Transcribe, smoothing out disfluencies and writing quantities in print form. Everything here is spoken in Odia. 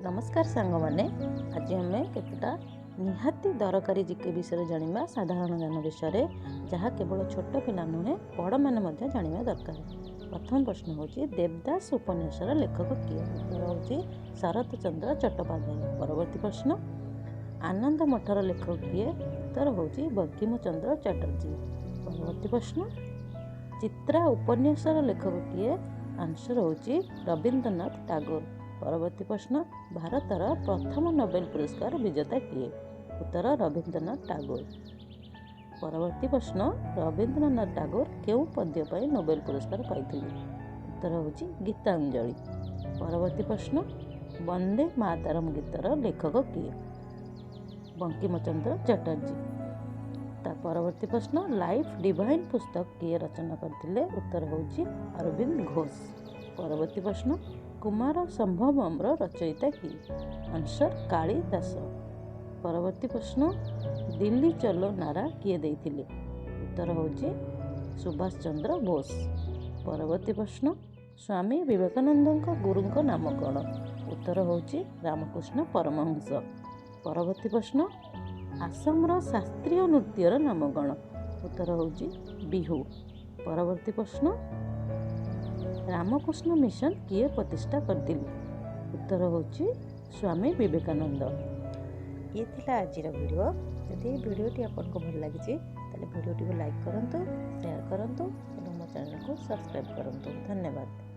ନମସ୍କାର ସାଙ୍ଗମାନେ, ଆଜି ଆମେ କେତେଟା ନିହାତି ଦରକାରୀ ଜିକେ ବିଷୟରେ ଜାଣିବା, ସାଧାରଣ ଜ୍ଞାନ ବିଷୟରେ, ଯାହା କେବଳ ଛୋଟ ପିଲା ନୁହେଁ, ବଡ଼ମାନେ ମଧ୍ୟ ଜାଣିବା ଦରକାର। ପ୍ରଥମ ପ୍ରଶ୍ନ ହେଉଛି, ଦେବଦାସ ଉପନ୍ୟାସର ଲେଖକ କିଏ? ଉତ୍ତର ହେଉଛି ଶରତ ଚନ୍ଦ୍ର ଚଟ୍ଟୋପାଧ୍ୟାୟ। ପରବର୍ତ୍ତୀ ପ୍ରଶ୍ନ, ଆନନ୍ଦ ମଠର ଲେଖକ କିଏ? ଉତ୍ତର ହେଉଛି ବଙ୍କିମ ଚନ୍ଦ୍ର ଚାଟର୍ଜୀ। ପରବର୍ତ୍ତୀ ପ୍ରଶ୍ନ, ଚିତ୍ରା ଉପନ୍ୟାସର ଲେଖକ କିଏ? ଆନ୍ସର ହେଉଛି ରବୀନ୍ଦ୍ରନାଥ ଟାଗୋର। ପରବର୍ତ୍ତୀ ପ୍ରଶ୍ନ, ଭାରତର ପ୍ରଥମ ନୋବେଲ ପୁରସ୍କାର ବିଜେତା କିଏ? ଉତ୍ତର ରବୀନ୍ଦ୍ରନାଥ ଟାଗୋର। ପରବର୍ତ୍ତୀ ପ୍ରଶ୍ନ, ରବୀନ୍ଦ୍ରନାଥ ଟାଗୋର କେଉଁ ପଦ୍ୟ ପାଇଁ ନୋବେଲ ପୁରସ୍କାର ପାଇଥିଲେ? ଉତ୍ତର ହେଉଛି ଗୀତାଞ୍ଜଳି। ପରବର୍ତ୍ତୀ ପ୍ରଶ୍ନ, ବନ୍ଦେ ମାତରମ୍ ଗୀତର ଲେଖକ କିଏ? ବଙ୍କିମ ଚନ୍ଦ୍ର ଚାଟାର୍ଜୀ। ତା ପରବର୍ତ୍ତୀ ପ୍ରଶ୍ନ, ଲାଇଫ୍ ଡିଭାଇନ୍ ପୁସ୍ତକ କିଏ ରଚନା କରିଥିଲେ? ଉତ୍ତର ହେଉଛି ଅରବିନ୍ଦ ଘୋଷ। ପରବର୍ତ୍ତୀ ପ୍ରଶ୍ନ, କୁମାର ସମ୍ଭବମର ରଚୟିତା କିଏ? ଆନ୍ସର କାଳିଦାସ। ପରବର୍ତ୍ତୀ ପ୍ରଶ୍ନ, ଦିଲ୍ଲୀ ଚଲୋ ନାରା କିଏ ଦେଇଥିଲେ? ଉତ୍ତର ହେଉଛି ସୁଭାଷ ଚନ୍ଦ୍ର ବୋଷ। ପରବର୍ତ୍ତୀ ପ୍ରଶ୍ନ, ସ୍ୱାମୀ ବିବେକାନନ୍ଦଙ୍କ ଗୁରୁଙ୍କ ନାମ କ'ଣ? ଉତ୍ତର ହେଉଛି ରାମକୃଷ୍ଣ ପରମହଂସ। ପରବର୍ତ୍ତୀ ପ୍ରଶ୍ନ, ଆସାମର ଶାସ୍ତ୍ରୀୟ ନୃତ୍ୟର ନାମ କ'ଣ? ଉତ୍ତର ହେଉଛି ବିହୁ। ପରବର୍ତ୍ତୀ ପ୍ରଶ୍ନ, ରାମକୃଷ୍ଣ ମିଶନ କିଏ ପ୍ରତିଷ୍ଠା କରିଥିଲେ? ଉତ୍ତର ହେଉଛି ସ୍ୱାମୀ ବିବେକାନନ୍ଦ। ଇଏ ଥିଲା ଆଜିର ଭିଡ଼ିଓ। ଯଦି ଏହି ଭିଡ଼ିଓଟି ଆପଣଙ୍କୁ ଭଲ ଲାଗିଛି, ତାହେଲେ ଭିଡ଼ିଓଟିକୁ ଲାଇକ୍ କରନ୍ତୁ, ସେୟାର କରନ୍ତୁ ଏବଂ ମୋ ଚ୍ୟାନେଲକୁ ସବସ୍କ୍ରାଇବ୍ କରନ୍ତୁ। ଧନ୍ୟବାଦ।